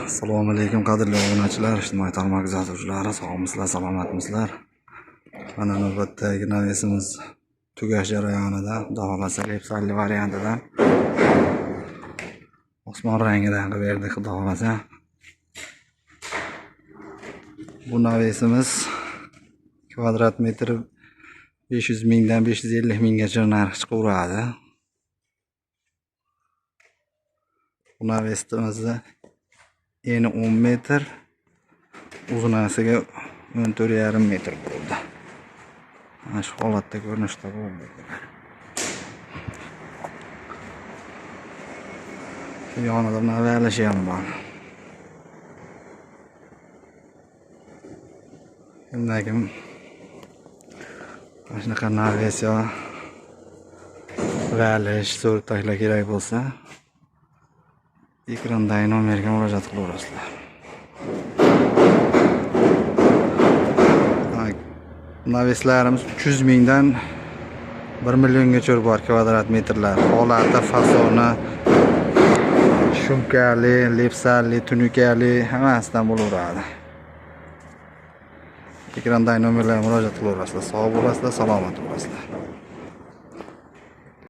Assalomu alaykum qadrli obunachilar, ijtimoiy tarmoq kuzatuvchilari, sog'misizlar, salomatmisizlar? Mana navbatdagi navesimiz tugash jarayonida, xudo xohlasa lepsalli variantidan osmon rangidan qilib berdik, xudo xohlasa. Bu navesimiz kvadrat metri 500 mingdan 550 minggacha narx chiqaveradi. Bu navesimizni eni 10 metr, uzunasiga 14,5 metr bo'ldi. Mana shu holatda ko'rinishda bo'ldi. Shu yonida navalishi ham bor. Kimda-kim mana shunaqa naves yo valish so'rtaklar kerak bo'lsa, ekrandagi nomerga murojaat qilaverasizlar. Naveslarimiz 300 mingdan 1 milliongacha bor kvadrat metrlar. Holati, fasoni, shumkali, lepsalli, tunukali hammasidan bo'laveradi. Ekrandagi nomerlarga murojaat qilaverasizlar. Sog' bo'lasizlar, salomat bo'lasizlar.